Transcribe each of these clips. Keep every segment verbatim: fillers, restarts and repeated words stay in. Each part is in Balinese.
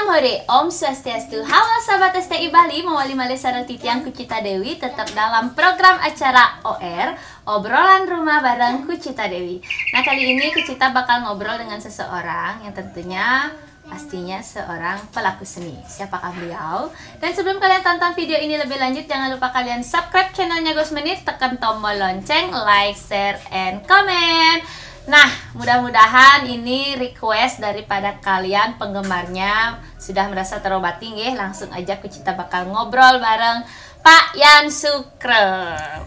Hore, Om Swastiastu. Halo sahabat S T I Bali, mawali malih sareng titiang Kucita Dewi, tetap dalam program acara O R, Obrolan Rumah bareng Kucita Dewi. Nah, kali ini Kucita bakal ngobrol dengan seseorang yang tentunya pastinya seorang pelaku seni. Siapakah beliau? Dan sebelum kalian tonton video ini lebih lanjut, jangan lupa kalian subscribe channelnya Gus Menit, tekan tombol lonceng, like, share, and comment. Nah, mudah-mudahan ini request daripada kalian penggemarnya sudah merasa terobati nggih, langsung aja Kucita bakal ngobrol bareng Pak Yan Sukro.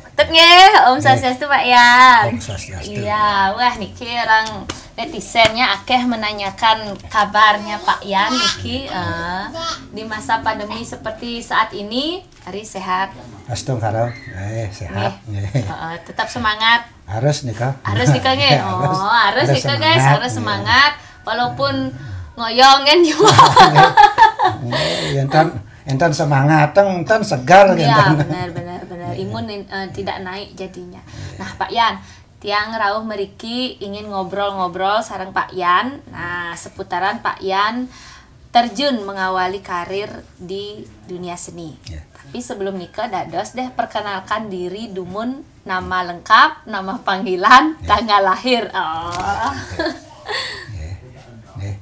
Betul nggih, Om Swastiastu Pak Yan. Om Swastiastu. Iya, wah niki orang netizennya akeh menanyakan kabarnya Pak Yan niki eh, di masa pandemi seperti saat ini. Ari sehat. Astungkara, eh sehat. Nggih. Heeh, tetap semangat. Harus nika. Harus nika nggih. Oh, harus nika guys, harus semangat. Walaupun ngoyong kan juga. Nggih, enten enten semangat, enten segar. Iya, enten. Benar, benar, benar. Imun eh, tidak naik jadinya. Nah, Pak Yan, tiang rauh meriki ingin ngobrol-ngobrol sareng Pak Yan. Nah, seputaran Pak Yan terjun mengawali karir di dunia seni. Ya. Tapi sebelum nika dados deh perkenalkan diri dumun, nama lengkap, nama panggilan, tanggal lahir. Oh. Nggih. Nggih.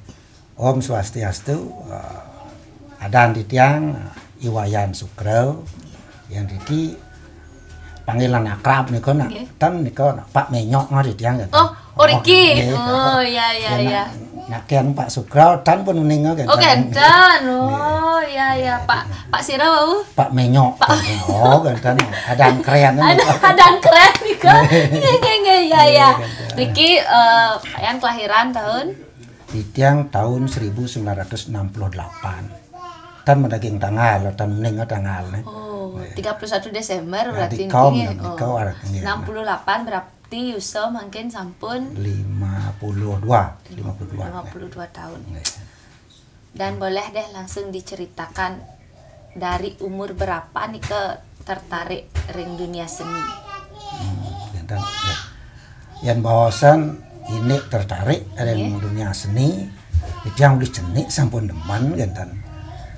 Om Swastiastu, eh, adan titiang, eh, I Wayan Sukro, yang riki panggilan akrab nika nak, nggih, ten nika nak Pak Menyok nggih titiang kan. Oh, oh riki. Nggih, oh, ya, ya, ya. Nak kian Pak Sukro, ten pun uning kan. Oh, kenten. Oh, ya, ya, Pak. Pak sira wau? Pak Menyok. Pak Menyok. Oh, kenten. Adan keren. Adan keren nika. Nggih, nggih, nggih, ya, ya. Nggih, kenten. Riki eh, Pak Yan kelahiran tahun? Titiang tahun seribu sembilan ratus enam puluh delapan. Tan madaging tanggal, tan mening tanggal nih. Oh, tiga puluh satu Desember berarti niki. Nah, nggih. Oh. Enam puluh delapan berarti yusa mangkin sampun lima puluh dua, lima puluh dua. Lima puluh dua tahun. Nggih. Dan boleh deh langsung diceritakan dari umur berapa nih ke tertarik ring dunia seni? Hmm, kenten, ya. Yan baosan ini tertarik ring dunia seni, itu yang udah cenik sampun demen kenten.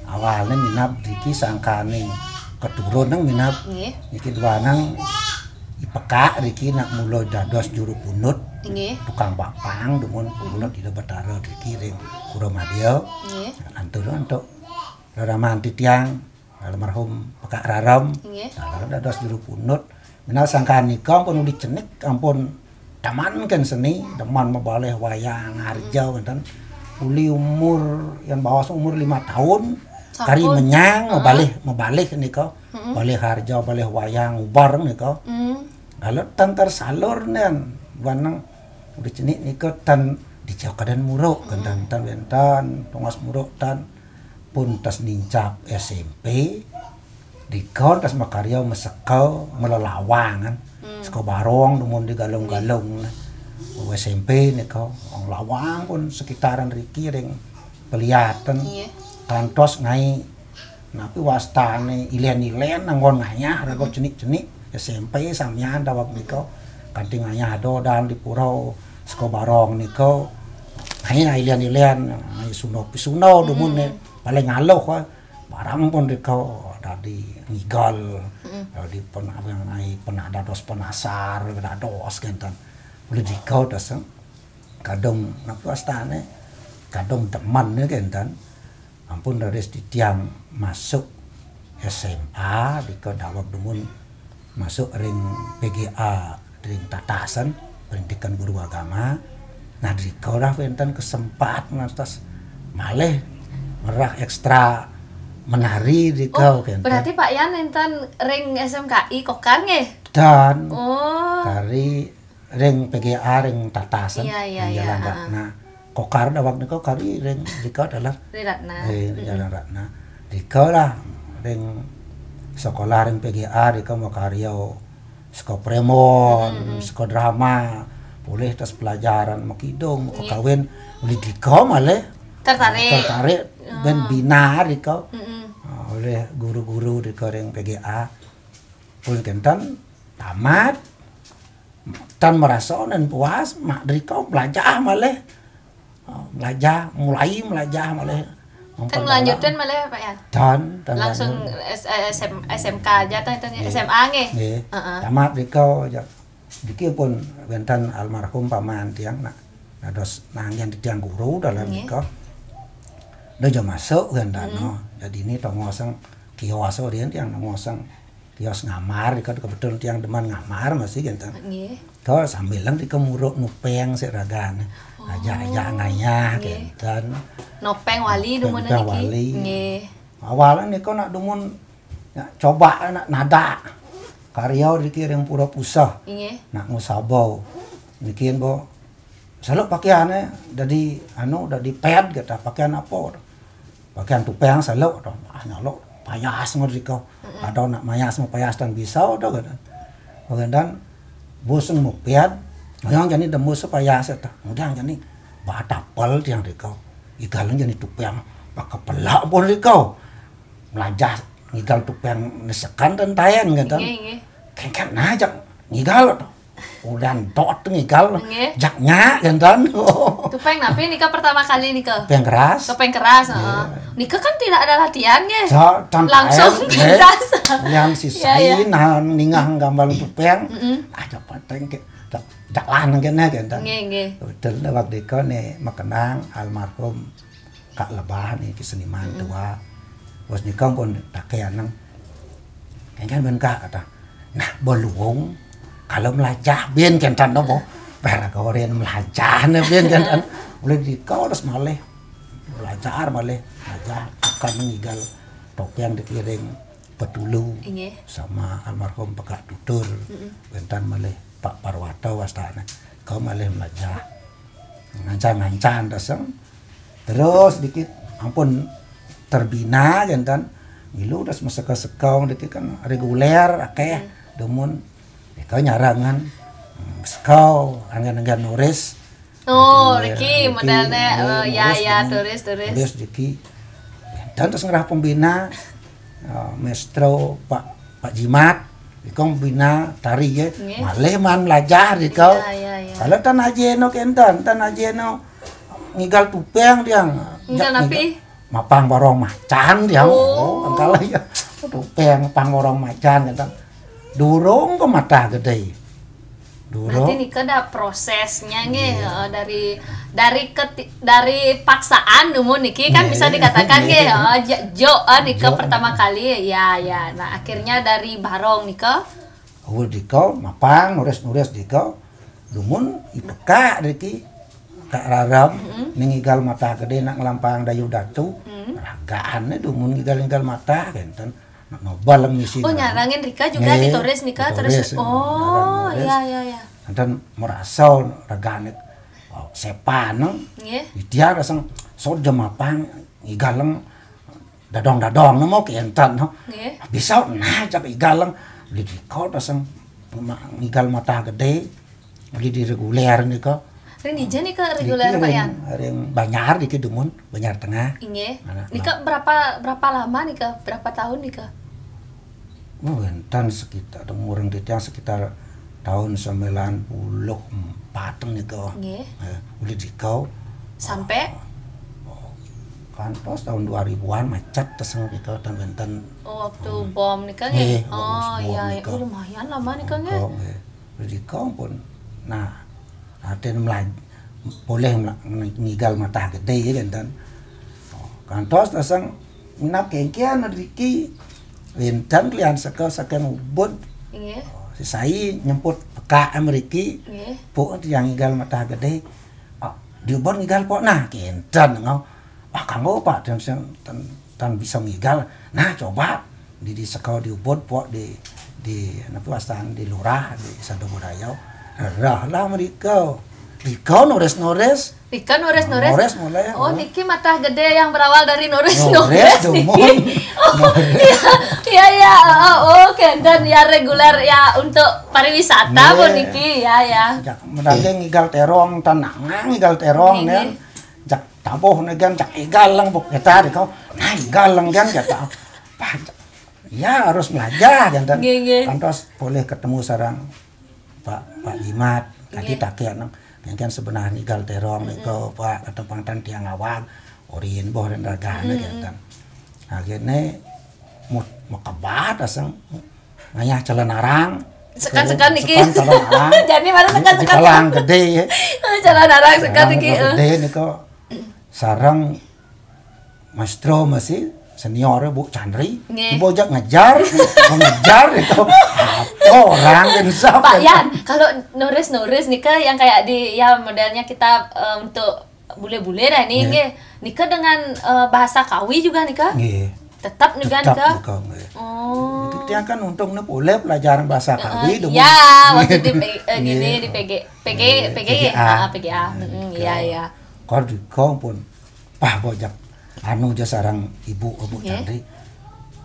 Awalnya minab riki sangkane keturun nang minab. Nggih. Niki dua nang ipekak riki nak mula dados juru punut, nggih, tukang bapang dumun punut Ida Betara riki ring Kuramadya. Nggih. Antuk antuk raraman titiang almarhum Pekak Raram. Nggih. Nah, dados juru punut. Minab sangkan nika ampun uli cenik, ampun demen kan seni, demen mabalih wayang harja wenten. Uli umur yang baos umur lima tahun, kari menyang mabalih, mabalih nika. Balih harja, balih wayang ubar nika. Lalu tan tersalur nen, buanang uli cenik nika tan di Jakadan Muruk, kenten, tan wenten, tongos Muruk tan pun tas nincap S M P, dikon tas makarya meseka melelawangan. Seka barong dumun di galung-galung. S M P nika, wong lawang pun sekitaran riki ring peliatan. Nggih. Kantos ngai napi wastane ilen-ilen anggon ngayah raga cenik-cenik S M P samian daweg nika. Kanti ngayah ada dan di pura seka barong nika. Ngai ilen-ilen, ngai sunda pisunda dumun ne paling aluh, eh. Barang pun rika dadi ngigal, dadi pen-, apa ngai pena-, dados penasar, dados kenten. Uli rika das, eh, kadung, napa wastane? Kadung demen ya kenten. Ampun raris titiang masuk S M A, rika daweg dumun masuk ring P G A ring Tatasan, Pendidikan Guru Agama. Nah, rika lah wenten kesempat ngantos malih ngerah ekstra menari rika. Oh, kenten. Berarti Pak Yan enten ring S M K I Kokar nggih? Dan oh, dari ring P G A ring Tatasan, iya, iya, ring Jalan Ratna. Kokar daweg nika kari ring rika adalah ring Ratna. Eh, Jalan Ratna. Rika lah ring sekolah ring P G A rika makarya seka premon, seka drama, polih tas pelajaran makidung, makakawin, uli rika malih tertarik. Tertarik ben bina rika. Ah, oleh guru-guru rika ring P G A. Pun kenten tamat, tan merasa nen puas, mak rika melajah malih. Ah, melajah, mulai melajah malih. Kan nglanjutin malah, Pak Yan? Dan, dan langsung lanjut. S-, eh, S M, S M K aja, tah, tah, nggih. S M A nggih? Nggih. Heeh. Tamat riko aja. Niki pun wénten almarhum paman tiang nak dados nanggen tiang guru dalam nggih. Nika. Dah jam masuk kan dan, hmm, no. Jadi ini tongoseng kios riyen tiang tongoseng kios ngamar, nika kebetulan tiang demen ngamar masih kan. Nggih. Kok sambil lang nika muruk nupeng sik ragane. Oh. Ajak-ajak ngayah nggih. Kan. Nopeng wali dumun niki. Nopeng wali. Nggih. Awalnya nika nak dumun nak coba nak nada karya niki ring Pura Puseh. Nggih. Nak ngusabau. Niki engko seluk pakaiane dadi anu, dadi ped kata, pakaian apa? Pakaian tupeng seluk to. Ah, nyaluk payas ngodiko. Mm-mm. Ada nak mayas mau payas tan bisa ada kata. Kemudian bus mau ped, yang jani dembus payas ta. Kemudian jani batapel tiang diko. Igaleng jani tupeng, pakapelak pun diko. Melajah ngigal tupeng nesekan dan tayan kata. Nggih, nggih. Kengken nah jak ngigal to. Udan dot ngigal, nggih. Jak nyak kenten. Tupeng napi nika pertama kali nika? Tupeng keras. Tupeng keras, heeh. Nggih. Nika kan tidak ada latihan nggih. Langsung pintas. Yang sisai nah ningah gambar tupeng. Mm-mm. Aja pateng ke jak, jak lan kene kenten. Nggih, nggih. Betul waktu itu nih makenang almarhum Kak Lebah niki seniman tua. Bos nika pun take aneng. Kengken ben Kak kata. Nah, beluung kalau melajah ben kentan nopo. Para koren melajah ne ben kentan. Mulai dika terus malih. Belajar malih, belajar akan mengigal topeng dikiring petulu. Inggih. Sama almarhum Pekak Tutur. Bentan malih Pak Parwata wastane. Kau malih melajah. Ngancan-ngancan daseng. Terus dikit ampun terbina jantan. Ngilu das meseka-sekau dikit kan reguler akeh demun. Dikau nyarangan, hmm, sekau anggan-anggan nuris. Oh, dikit, riki modalnya, riki, oh, ya, nuris ya, demun. Turis, turis. Turis dikit. Dan terus ngerah pembina, eh, maestro Pak, Pak Jimat, dikau bina tari ya. Nggih. Malih man melajah dikau. Ya, ya, ya. Kalau tan ajeno kenten, tan ajeno ngigal tupeng tiang. Ngigal napi? Mapang barong macan tiang. Oh. Oh, engkala ya. Tupeng pang barong macan kenten. Durung ke mata gede. Durung. Berarti nika ada prosesnya nggih, heeh, dari, dari keti-, dari paksaan dumun niki kan bisa dikatakan nggih, heeh, j-, jo, eh, nika pertama kali ya, ya. Nah, akhirnya dari barong nika. Oh, dika mapang nuris-nuris dika dumun ipekak diki Kak Raram ning igal mata gede nak ngelampang Dayu Datu. Ragaane dumun ngigal-ngigal mata kenten. Nak nobal misi. Oh, nyarangin rika juga dituris nika, terus. Dituris, oh, iya, iya, iya. Enten merasa ragane, oh, sepaneng. Nggih. Dia rasang sod jemapang ngigaleng dadong-dadong nemu kenten, no. Nggih. Bisa nah cak igaleng beli dikau dasang ngigal mata gede, beli di reguler nika. Ring dija nika reguler, Pak Yan? Ring Banjar diki dumun, Banjar Tengah. Inggih. Nika berapa, berapa lama nika? Berapa tahun nika? Oh, enten sekitar, ada mureng titiang sekitar tahun sembilan puluh empat nika. Nggih. Eh, beli dikau. Sampai? Oh, kantos tahun dua ribuan macet teseng nika dan wenten. Oh, waktu bom nika nggih? Nggih, oh, iya, iya. Oh, lumayan lama nika nggih. Beli dikau pun. Nah, artinya melaj-, boleh mela-, ngigal mata gede ya kenten. Oh, kantos teseng minap kengkian riki. Wenten kalian seka saking Ubud. Nggih. Sisai nyemput pekak mriki. Nggih. Pok tiang ngigal mata gede. Ah, di Ubud ngigal pok nah kenten ngau. Ah, kanggo Pak dan tan, tan bisa ngigal. Nah, coba di, di seka di Ubud pok di, di napa wastan di lurah di Sado Budaya. Rah lah mrika. Rika nuris-nuris. Rika nuris-nuris. Nuris mulai. Oh, niki mata gede yang berawal dari nuris-nuris. Nuris dumun. Oh, iya, iya, iya. Oh, oh, oke. Dan ya reguler ya untuk pariwisata pun niki, ya, ya. Mendadak ngigal terong, tanang ngigal terong ya. Nggih. Jak tabuh negan, jak igal lang buk kita di kau. Nah, igal lang kan kata. Pah, ya harus melajah kan. Nggih, nggih. Kantos boleh ketemu sarang Pak, Pak Jimat, kaki take nang. Mungkin sebenarnya igal terong niko, Pak, atau pangtan tiang awak. Korin boh dan ragane kan. Akhirnya mau, mau kebat asang ngayah calon arang. Sekan-sekan niki. Sekan calon arang. Jadi mana sekan-sekan. Di palang gede ya. Calon arang sekan niki. Gede nih kok. Sarang maestro masih senior Bu Chandri. Nggih. Ibu aja ngejar, mengejar itu. Apa orang kan siapa? Pak Yan, kalau nulis-nulis nika yang kayak di ya modelnya kita eh, untuk bule-bule dah ini nggih. Nika dengan eh, bahasa Kawi juga nika. Nggih. Tetap juga Tetap nika. Nika, nggih. Oh. Kita kan untungnya boleh pelajaran bahasa Kawi dulu. Ya, waktu di P- eh, gini di P G P G P G P G A. P G A. Mm, iya iya. Kor juga pun pah bojak anu aja sarang ibu ibu Chandri.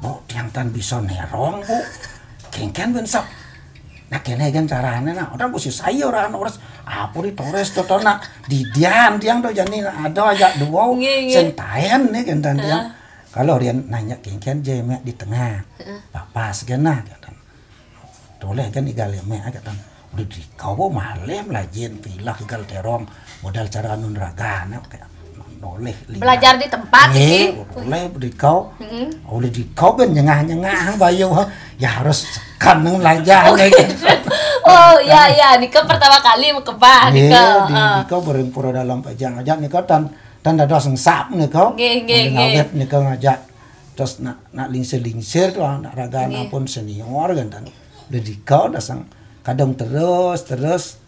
Oh, tiang tan bisa nerong, Bu. Kengken bensap. Nah, kene kan carane nah. Orang mesti saya orang orang apa di Torres to to nak di dian tiang to jani ada aja dua Nggih, nggih. Sentaen nih kan dan tiang. Kalau rian nanya kengken je mek di tengah. Papas kan nah kata. Toleh kan igal mek kata. Udah di kau malem lajin pilah igal terong modal cara nun ragana kayak toleh lima. Belajar di tempat Nggih, iki. Boleh di kau. Boleh di kau ben nyengah-nyengah bayu ha. Ya harus sekan nang belajar nih. Oh iya iya, nika pertama kali mau kebah Nggih, nika. di, Ah. di kau berempur dalam pejang aja nih kau tan tan dados sengsap nih kau. Nggih, nggih, nggih. Ngawet nih kau ngajak. Terus nak nak lingsir-lingsir tuh anak raga pun senior kan tan. Udah di kau dah sang kadang terus terus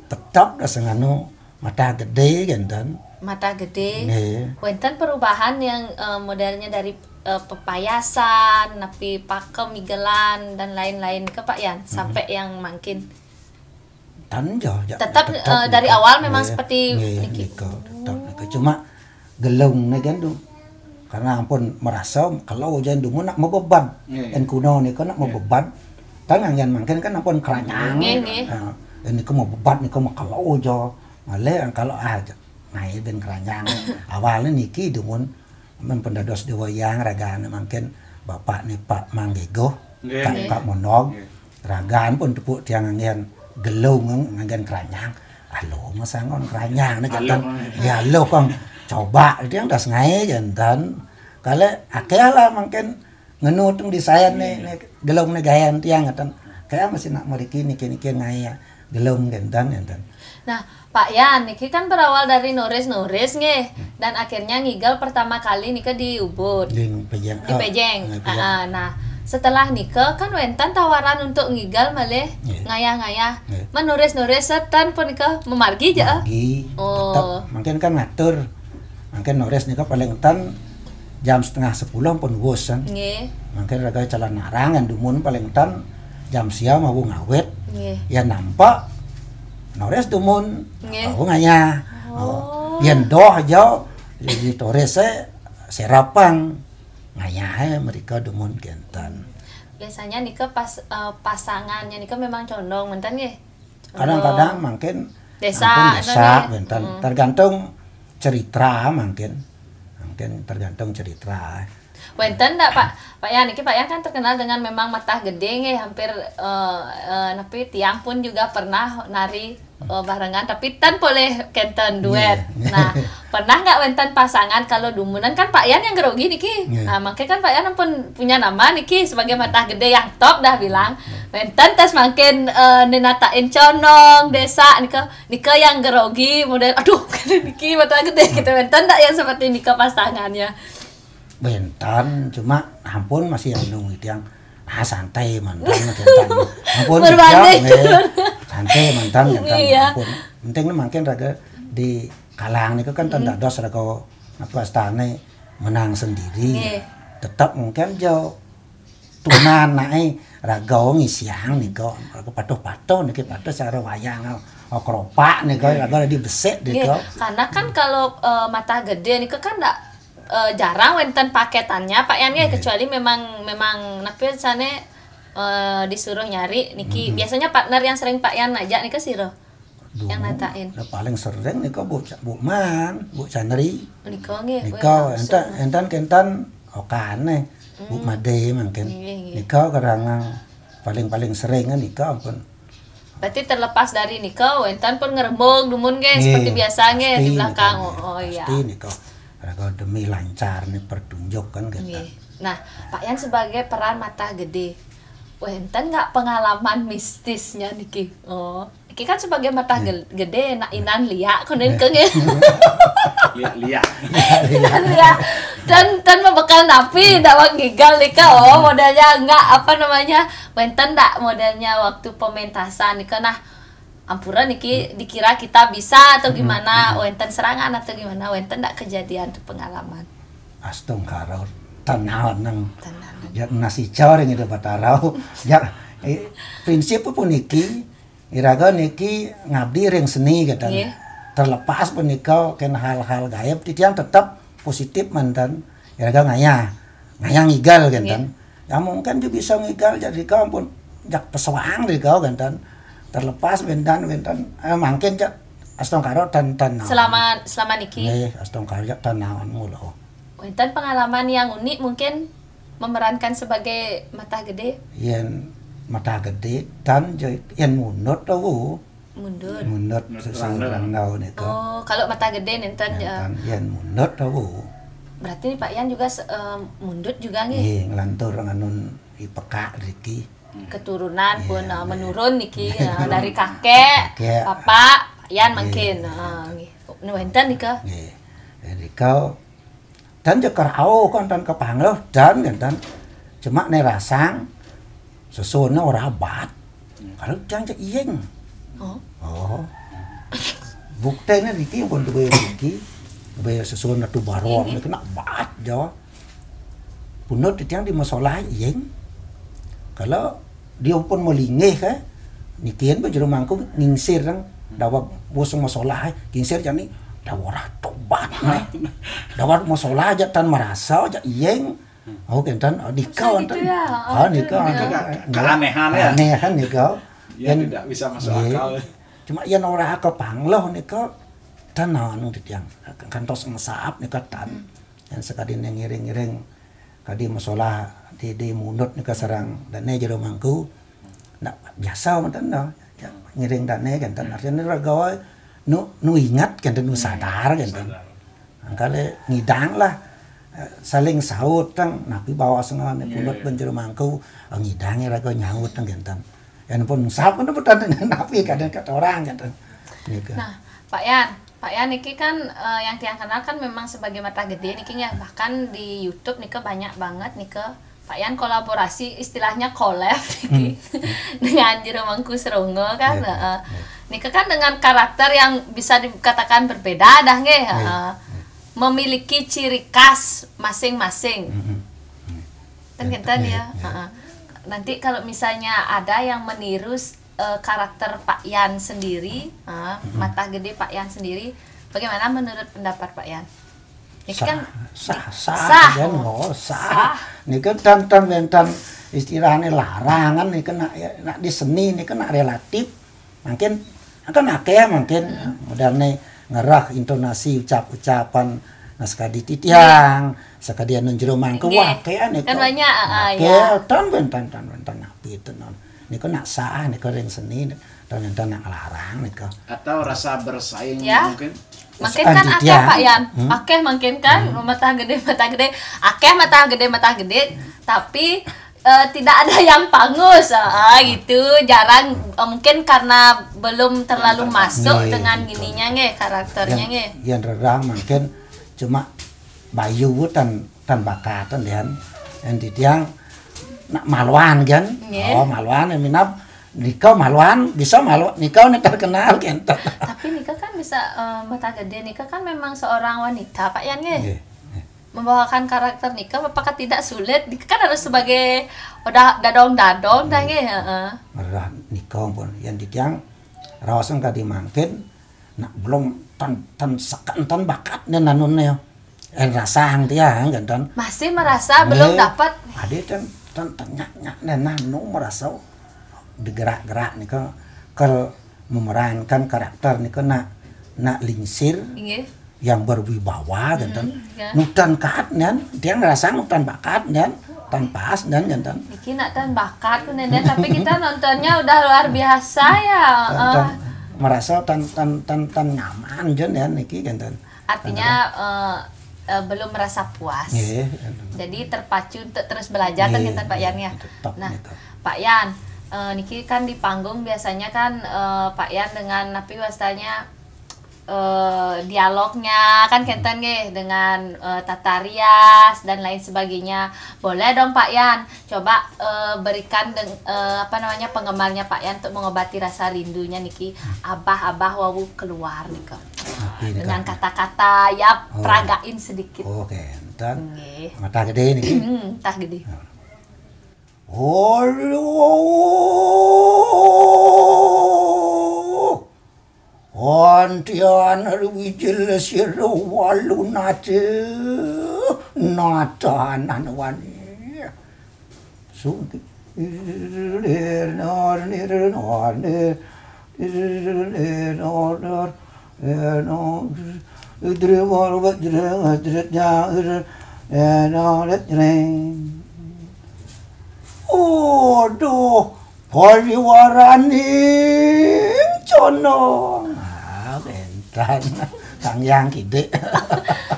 tetap dah sang anu mata gede kan tan. Mata gede. Nggih. Wenten perubahan yang eh, modelnya dari eh, pepayasan, napi pakem migelan dan lain-lain ke Pak Yan sampai yang mangkin. Tan jo, ja- Tetap, eh, dari awal memang seperti nggih, niki. Nika, tetap nika. Cuma gelung nih kan tu. Karena ampun merasa kalau jangan dulu nak mebebad. Nggih. En kuno nih kan nak mebebad. Kan yang yang mungkin kan ampun keranyang. Nggih, nggih. Nah, ini ke mebebad nih ke kalau jo. Malah kalau aja. Nah, ben keranyang. Awalnya niki dumun men pendados dewa yang ragane mungkin bapak nih Pak Manggego, Nggih. Pak, Pak Monog. Ragan pun tepuk tiang nganggen gelung nganggen keranyang. Alo masangon keranyang nih kan. Ya lo kong coba tiang das ngai jantan. Kale akeh lah mungkin ngenut di saya nih, nih gelung nih gayan tiang ngeten. Kayak masih nak meriki niki niki ngai ya gelung gentan jantan. Nah, Pak Yan, niki kan berawal dari nulis-nulis nggih, dan akhirnya ngigel pertama kali nika di Ubud. Di Pejeng. Di Pejeng. Di Ah, nah, setelah nika kan wenten tawaran untuk ngigel malih Nggih. ngayah-ngayah. Nggih. Menulis-nulis setan pun nika memargi je. Pagi. Oh. Tetap mungkin kan ngatur. Mungkin nulis nika paling tan jam setengah sepuluh pun bosan. Nggih. Mungkin raga calon arang yang dumun paling tan jam siam mau ngawet. Nggih. Ya nampak nulis dumun Nggih. mau ngayah. Oh. Yang doh aja di Torres saya serapang ngayah mereka dumun gentan. Biasanya nika pas eh, pasangannya nika memang condong menten nggih. Kadang-kadang mungkin Desa, ampun ada desa nih. Gentan. Tergantung cerita mungkin. Mungkin tergantung cerita. Wenten ndak Pak? Pak Yan, niki Pak Yan kan terkenal dengan memang matah gede nggih, hampir eh, eh, napi tiang pun juga pernah nari eh, barengan, tapi tan boleh kenten duet. Iya. Nah, pernah nggak wenten pasangan kalau dumunan kan Pak Yan yang grogi niki. Iya. Nah, makanya kan Pak Yan pun punya nama niki sebagai matah gede yang top dah bilang. Wenten tes mangkin eh, ninatain condong desa nika nika yang grogi model aduh niki matah gede gitu wenten ndak yang seperti nika pasangannya. Bentan cuma ampun masih anu tiang ah santai mantan gentan. Ampun Berbanding. Tiang, eh. Santai mantan gentan Iya. Ampun. Penting mungkin raga di kalang niku kan tanda dos raga apa astane menang sendiri. Nggih. Tetap mungkin jauh tunan nae raga ngisiang niku raga patuh-patuh niki patuh cara wayang oh, keropak niku raga di besik Nggih, niku. Karena kan kalau eh, matah gede nika kan ndak eh, jarang wenten paketannya Pak Yan nggih, kecuali memang memang napi sane eh, disuruh nyari niki. Biasanya partner yang sering Pak Yan ajak nika sira? Duh, Yang natain. Nah, paling sering niku Bu Ca- Bu Man, Bu Chandri. Nika nggih. Nika Wih, entan entan kentan okane Bu Made mungkin. Nggih, nggih. Nika kadang paling-paling sering nika ampun. Berarti terlepas dari nika, wenten pun ngerembug dumun nggih Nggih, seperti biasa nggih pasti di belakang. nika, Oh, oh iya. Pasti nika. Demi lancar nih pertunjuk kan gitu. Nggih. Nah, Pak Yan sebagai peran Matah Gede, wénten nggak pengalaman mistisnya niki? Oh, niki kan sebagai Matah Gel- Gede, nak inan liak konen ke nggih. Liak-liak. Inan liak. Dan dan membekal napi dawang gigal nika, oh, modelnya nggak apa namanya, wénten ndak modelnya waktu pementasan nika? Nah, ampura niki dikira kita bisa atau gimana, wénten serangan atau gimana, wénten ndak kejadian tuh pengalaman? Astungkara, tan naon nang. Tan naon. Ya nasi cor gitu Batara. Ya, eh, prinsip puniki, iraga niki ngabdi ring seni gitu. Nggih. Terlepas punika kén hal-hal gaib, titiang tetap positif manten. Iraga ngayah, ngayah ngigal gitu. Ya mungkin juga bisa ngigal jadi kau pun jak pesuang deh kau gitu. Terlepas bentan bentan eh, mungkin jak astungkara tan tan naon. Selama selama niki Nggih, astungkara tan naon ngulo. wénten pengalaman yang unik mungkin memerankan sebagai Matah Gede. Yén Matah Gede tan jai- yén mundut tahu. Mundut. Mundut seseorang tahu nika. Oh, kalau Matah Gede nénten ya. Tan yén mundut tahu. Berarti Pak Yan juga se- eh, mundut juga nggih. Nggih, ngelantur nganun ipeka riki. Keturunan pun eh, menurun niki eh, dari kakek, Kakek. bapak, Pak Yan mungkin. Eh, nggih. Nu wénten nika. Nggih. Jadi kau tan jekar au kan tan kepanggil dan kan tan cuma ne rasang sesuatu ora abat. Kalau tiang cek iyeng. Oh. Oh. Buktine niki pun tuh niki. Bayar sesuatu tu barong ni kena bat Jawa. Punut tiang di masalah iyeng. Kalau dia pun melingih ke nikian ba jero mangku ngingsir nang dawa bosong masalah ngingsir jani dawa ora tobat neh. Dawa masalah aja tan merasa aja iyeng. Oh kenten oh, nikah Masa wonten. Gitu ya? Ah nikah Itu wonten. Ke- keanehan ya? Anehan nikah. Ya tidak bisa masuk akal. Cuma yen ora kepangloh nika tan naon titiang kantos ngesap nika tan. Yang sekadi ngiring-ngiring kadi masalah di di mundut nika sareng dane jero mangku. Nah, biasa wonten no. Ya, ngiring dane kenten artinya ora gawe nu nu ingat kenten nu sadar kenten. Angkale ngidang lah eh, saling saut tang napi bawa sengon pundut ben jero mangku eh, ngidang ora gawe nyaut tang kenten. Yen pun sap kan pun napi kadang kata orang kenten. Nika. Nah, Pak Yan, Pak Yan niki kan eh, yang tiang kenal kan memang sebagai Matah Gede niki ya, bahkan di YouTube nika banyak banget nika Pak Yan kolaborasi istilahnya collab niki dengan Jero Mangku Serongo kan. Iya, Heeh. Nika kan dengan karakter yang bisa dikatakan berbeda dah nggih, heeh. Memiliki ciri khas masing-masing. Mm-mm. Kan kenten Iya, ya. iya. Heeh. Nanti kalau misalnya ada yang meniru eh, karakter Pak Yan sendiri, ah, Matah Gede Pak Yan sendiri, bagaimana menurut pendapat Pak Yan? Ini Sah, kan sah, sah, sah. Kan, oh, sah. Nika tan tan wonten istilahnya larangan nika nak nak di seni nika nak relatif. Mungkin kan akeh mungkin moderne ngerah intonasi ucap-ucapan nah sekadi titiang, sekadi anu jero mangku Nggih. Wah akeh nika. Kan banyak, ah, ah, Akeh ya. Tan wonten tan wonten napi tenan. Nika nak sah nika ring seni tan wonten nak larang nika. Atau rasa bersaing Ya. mungkin. Makin kan Anti akeh dia. Pak Yan, Hmm. akeh makin kan Matah Gede Matah Gede, akeh Matah Gede Matah Gede, tapi eh, tidak ada yang pangus, ah, gitu, jarang eh, mungkin karena belum terlalu masuk Iya, dengan betul. Gininya nggih karakternya nggih. Yang rerang mungkin cuma bayu tan tan bakatan dan yang titiang nak maluan kan. Nggih. Oh maluan yang minap nikau maluan bisa malu nikau nih terkenal kan. Tapi Nika kan bisa eh, Matah Gede Nika kan memang seorang wanita Pak Yan nggih. Nggih. Membawakan karakter Nika apakah tidak sulit? Nika kan harus sebagai udah dadong-dadong dah nggih, heeh. Merah nikau pun yang titiang rawasan kadi mangkin nak belum tan tan sekan tan bakat dan nanunnya en rasang tiang kan tan Masih merasa belum Eh, dapat. Ada tan tan tanya nyak nenah nu merasa digerak-gerak nih ke kel memerankan karakter nih ke nak nak lingsir Nggih. yang berwibawa kan tan ya. Nutan kat dan dia ngerasa nutan bakat dan tan pas dan kan tan Niki nak tan bakat tuh Nenden, tapi kita nontonnya udah luar biasa ya. tan, Eh, tan merasa tan tan tan tan nyaman jen ya niki kan tan artinya eh, eh, belum merasa puas. Nggih. Jadi terpacu untuk terus belajar kan Nggih, ngeten, Pak Yan, ya. Tetap Nah, gitu. Pak Yan, eh, niki kan di panggung biasanya kan, eh, Pak Yan dengan napi wastanya, eh, dialognya kan kenten nggih, dengan, eh, tata rias dan lain sebagainya. Boleh dong Pak Yan, coba, eh, berikan deng- eh, apa namanya, penggemarnya Pak Yan untuk mengobati rasa rindunya niki, abah-abah wau keluar nika. Napi nika? Dengan kata-kata ya, Oh. Peragain sedikit. Oh, kenten. Nggih. Mata gede niki. Hmm, tah gede. Aduh. Antian wijil sira walunate natanan wani. Sugi. Aduh, pariwaraning condong. Ah, bentan. Sang Hyang Kidik.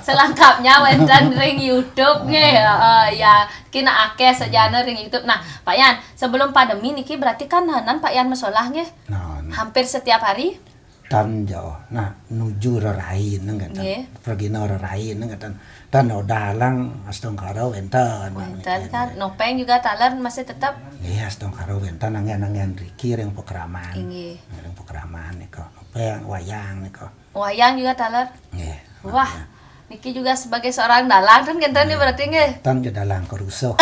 Selengkapnya wenten ring YouTube nggih. Heeh, ya, kina akeh sajana ring YouTube. Nah, Pak Yan, sebelum pandemi niki berarti kan nanan Pak Yan mesolah nggih. Nah, Hampir setiap hari? Tan jauh. Nah, nuju rerain ngeten. Nggih. Pergina rerain ngeten. Tan odalang astungkara wenten. Wenten kan, nopeng juga taler masih tetap. Nggih, astungkara wenten anggen-anggen riki ring pakraman. Inggih. Ring pakraman nika. Nopeng wayang nika. Wayang juga taler. Nggih. Wah, niki juga sebagai seorang dalang kan kenten nih berarti nggih. Tan ja dalang kerusuh.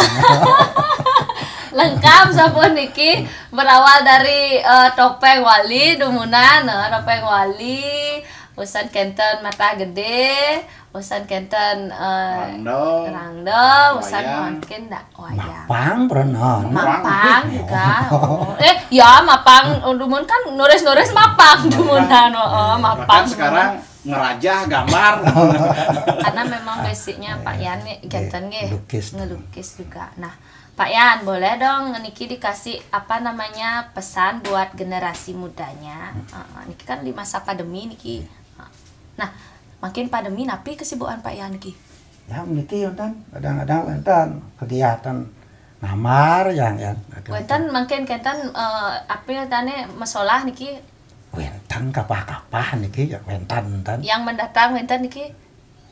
Lengkap sampun niki, berawal dari, eh, topeng wali dumunan, eh, topeng wali, usan kenten mata gede, usan kenten, eh, Rangda. Rangda, usan Wayang. Mungkin ndak wayang. Mapang pernah. Mapang juga. Oh. Eh, ya mapang dumun kan nuris-nuris mapang dumunan, oh, mapang. Bahkan sekarang ngerajah gambar. Karena memang basicnya Pak Yan nih, jantan nggih, Lukis. Ngelukis juga. Nah, Pak Yan, boleh dong niki dikasih apa namanya, pesan buat generasi mudanya. Heeh, niki kan di masa pandemi niki. Nah, makin pandemi, napi kesibukan Pak Yan niki? Ya niki wenten kadang-kadang wenten kegiatan namar ya kan. Wenten mungkin kenten, eh, apa ya tane, mesolah niki? Wenten kapah-kapah niki ya wenten wenten. Yang mendatang wenten niki?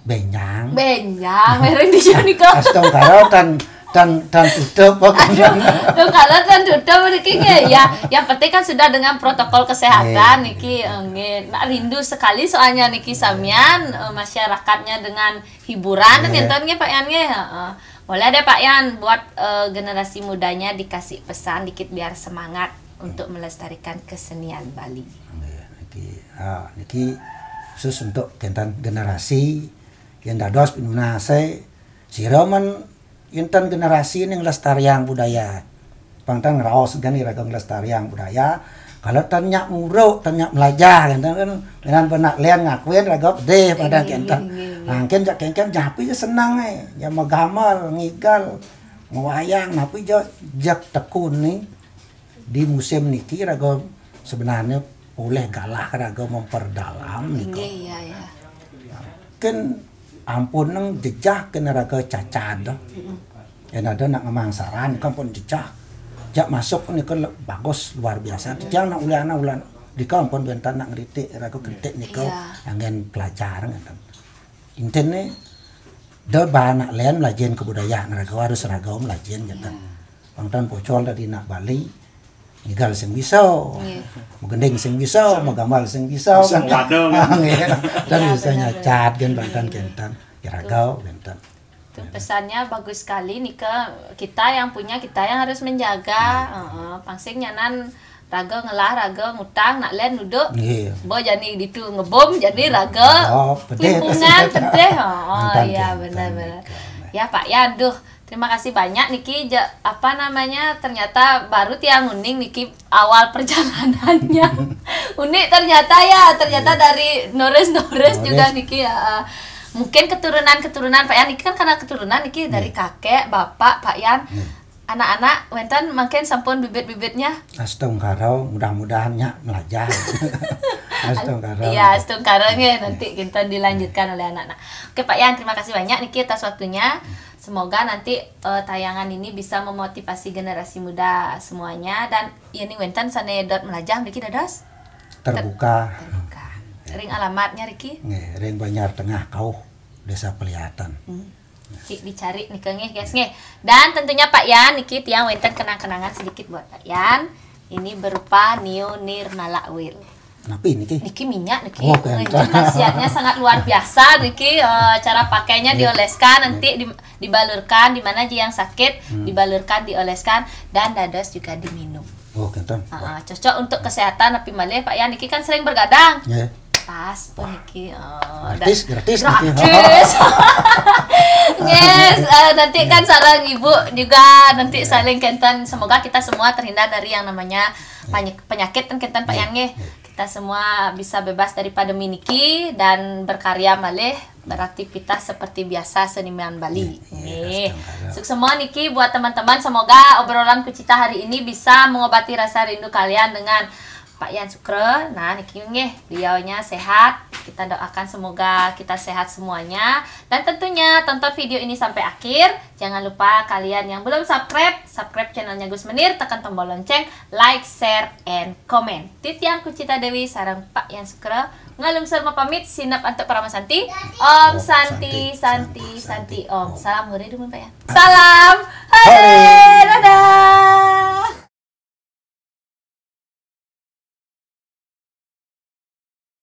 Benjang. Benjang, mereng di sini kok. Astungkara tan tan tan tutup apa kan. Tuh kalau kan tutup niki nggih. Ya, yang penting kan sudah dengan protokol kesehatan Nggih. Niki, eh, nggih. Nah, rindu sekali soalnya niki samian, eh, masyarakatnya dengan hiburan Nggih. Ngenten nggih Pak Yan nggih. Heeh. Boleh deh Pak Yan buat, eh, generasi mudanya dikasih pesan dikit biar semangat untuk melestarikan kesenian Bali. Nggih, niki, ah, niki khusus untuk kenten generasi yang dados pinunase sira men enten generasi ning lestariang budaya. Pang tan ngraos kan iraga nglestariang budaya. Kalau tan nyak muruk, tan nyak melajah kan tan kan dengan benak lian ngakuin raga pedih pada Nggih, kenten. nggih, nggih. Mungkin jak kengken japi je senang eh. Ya megamel, ngigal, ngewayang, napi je jak tekun ni di musim niki raga sebenarnya boleh galah raga memperdalam nika. Nggih, ya ya. Ken ampun nang jejah kena raga cacad. Yen ada nak ngemangsaran kan pun jejah. Jak masuk nika le- bagus luar biasa. Tiang nak ulian ulan dika ampun bentan nak ngeritik raga kritik nika Iya. anggen pelajar ngeten. Intine da ba nak len melajin kebudayaan raga harus raga melajin ngeten. Pang tan pocol tadi nak Bali ngigal sing bisa. Nggih. Megending sing bisa, megamel sing bisa. Bisa waduh. Nggih. Dan Ya, bisa benar, nyacat kan bahkan kenten. Kira kau kenten. Tuh pesannya bagus sekali nih ke kita yang punya, kita yang harus menjaga. Heeh, pangsing nyanan raga ngelah, raga ngutang, nak len duduk. Nggih. Bo jani ditu ngebom jadi raga Oh, pedih. lingkungan pedih. Oh, Mantan iya tuh, benar mantan benar. nikah. Ya Pak Yan, duh terima kasih banyak niki ja- apa namanya, ternyata baru tiang uning niki awal perjalanannya. Unik ternyata ya, ternyata dari Nores Nores Nores. Juga niki ya. Eh, mungkin keturunan-keturunan Pak Yan niki kan karena keturunan niki dari kakek, bapak, Pak Yan. Hmm. Anak-anak, wénten mangkin sampun bibit-bibitnya. Astungkara, mudah-mudahan nya melajah. Astungkara. Iya, astungkara nggih, nanti kita dilanjutkan oleh anak-anak. Oke Pak Yan, terima kasih banyak niki atas waktunya. Semoga nanti eh, tayangan ini bisa memotivasi generasi muda semuanya. Dan ya nih wénten sané dot melajah niki dados Terbuka. Terbuka. Ring alamatnya Riki? Nggih, ring Banjar Tengah Kauh, Desa Peliatan. Di- dicari nih nggih guys nggih. Dan tentunya Pak Yan niki tiang wénten kenang-kenangan sedikit buat Pak Yan. Ini berupa Neo Nirmala Oil. Napi niki? Niki minyak niki. Oh, keren. Khasiatnya sangat luar biasa niki. Eh, cara pakainya dioleskan nanti di- dibalurkan di mana aja yang sakit dibalurkan dioleskan dan dados juga diminum. Oh, kenten. Ah, cocok untuk kesehatan tapi malih Pak Yan niki kan sering bergadang. Ya. Pas puniki. Oh, Gratis, gratis niki. Gratis. Yes, eh, nanti kan sareng ibu juga nanti saling kenten. Semoga kita semua terhindar dari yang namanya pany- penyakit kan kenten Pak Yan nggih. Kita semua bisa bebas dari pandemi niki dan berkarya malih beraktivitas seperti biasa seniman Bali. Iya, Nggih. astungkara. Sukses semua niki buat teman-teman. Semoga obrolan Kucita hari ini bisa mengobati rasa rindu kalian dengan Pak Yan Sukro. Nah, niki nggih, beliaunya sehat. Kita doakan semoga kita sehat semuanya. Dan tentunya tonton video ini sampai akhir. Jangan lupa kalian yang belum subscribe, subscribe channelnya Gus Menir, tekan tombol lonceng, like, share, and comment. Titiang Kucita Dewi sareng Pak Yan Sukro ngalungsur mapamit sinep antuk parama santi. Om Santi, Santi, Santi, Om. Salam hore dumun Pak Yan. Salam hore. Dadah.